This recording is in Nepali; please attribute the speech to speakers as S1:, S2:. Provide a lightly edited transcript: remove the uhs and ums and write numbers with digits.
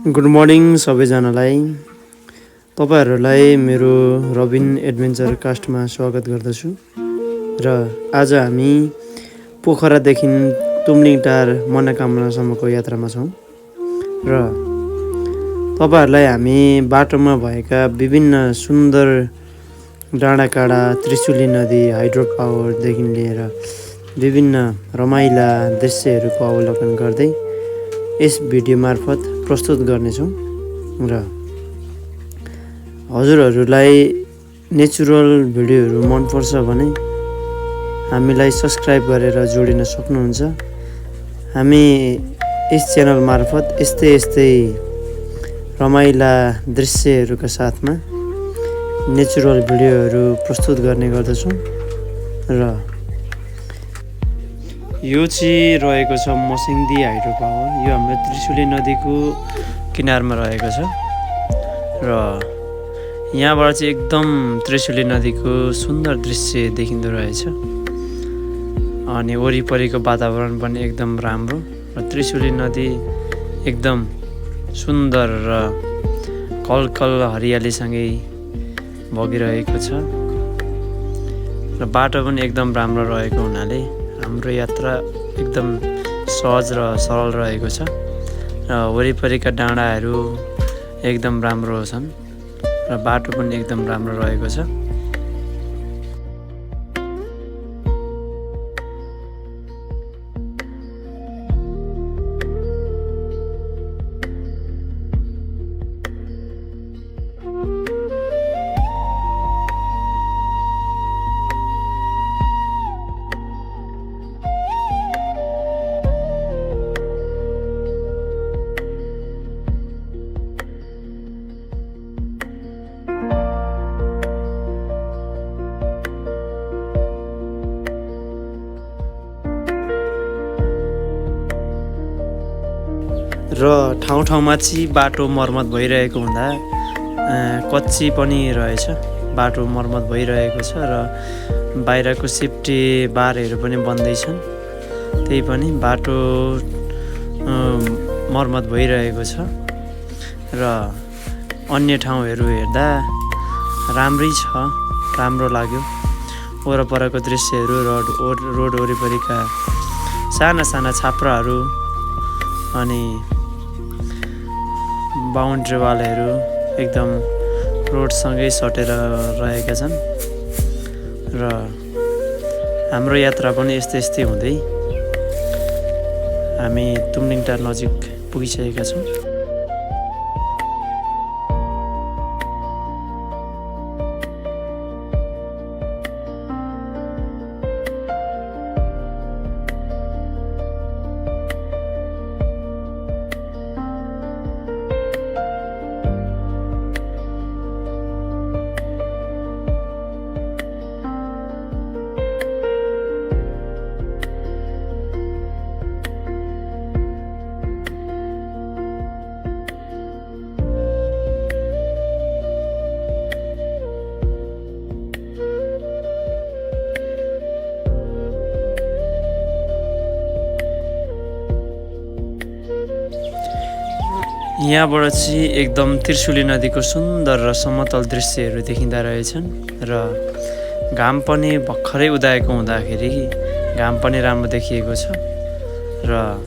S1: गुड मर्निङ सबैजनालाई। तपाईहरूलाई मेरो रबिन एडभेन्चर कास्टमा स्वागत गर्दछु। र आज हामी पोखरादेखि तुमलिङटार मनोकामनासम्मको यात्रामा छौँ। र तपाईहरूलाई हामी बाटोमा भएका विभिन्न सुन्दर डाँडाकाँडा, त्रिशुली नदी, हाइड्रो पावरदेखि लिएर विभिन्न रमाइला दृश्यहरूको अवलोकन गर्दै यस भिडियो मार्फत प्रस्तुत गर्नेछौँ। र हजुरहरूलाई नेचुरल भिडियोहरू मनपर्छ भने हामीलाई सब्सक्राइब गरेर जोडिन सक्नुहुन्छ। हामी यस च्यानल मार्फत यस्तै रमाइला दृश्यहरूका साथमा नेचुरल भिडियोहरू प्रस्तुत गर्ने गर्दछौँ। र यो चाहिँ रहेको छ मसिङदी हाइड्रो पावर। यो हाम्रो त्रिशुली नदीको किनारमा रहेको छ। र यहाँबाट चाहिँ एकदम त्रिशुली नदीको सुन्दर दृश्य देखिँदो रहेछ। अनि वरिपरिको वातावरण पनि एकदम राम्रो र त्रिशुली नदी एकदम सुन्दर र कलकल हरियालीसँगै बगिरहेको छ। र बाटो पनि एकदम राम्रो रहेको हुनाले हाम्रो यात्रा एकदम सहज र सरल रहेको छ। र वरिपरिका डाँडाहरू एकदम राम्रो छन् र बाटो पनि एकदम राम्रो रहेको छ। र ठाउँमा चाहिँ बाटो मर्मत भइरहेको हुँदा कच्ची पनि रहेछ। बाटो मर्मत भइरहेको छ र बाहिरको सेफ्टी बारहरू पनि बन्दैछन्। त्यही पनि बाटो मर्मत भइरहेको छ। र अन्य ठाउँहरू हेर्दा राम्रै छ, राम्रो लाग्यो। वरपरको दृश्यहरू, रोड वरिपरिका साना छाप्राहरू अनि बााउन्ड्री वालहरू एकदम रोडसँगै सटेर रहेका छन्। र हाम्रो यात्रा पनि यस्तै हुँदै हामी तुमलिङटार नजिक पुगिसकेका छौँ। यहाँबाट चाहिँ एकदम त्रिशुली नदीको सुन्दर र समतल दृश्यहरू देखिँदा रहेछन्। र घाम पनि भर्खरै उदाएको हुँदाखेरि घाम पनि राम्रो देखिएको छ। र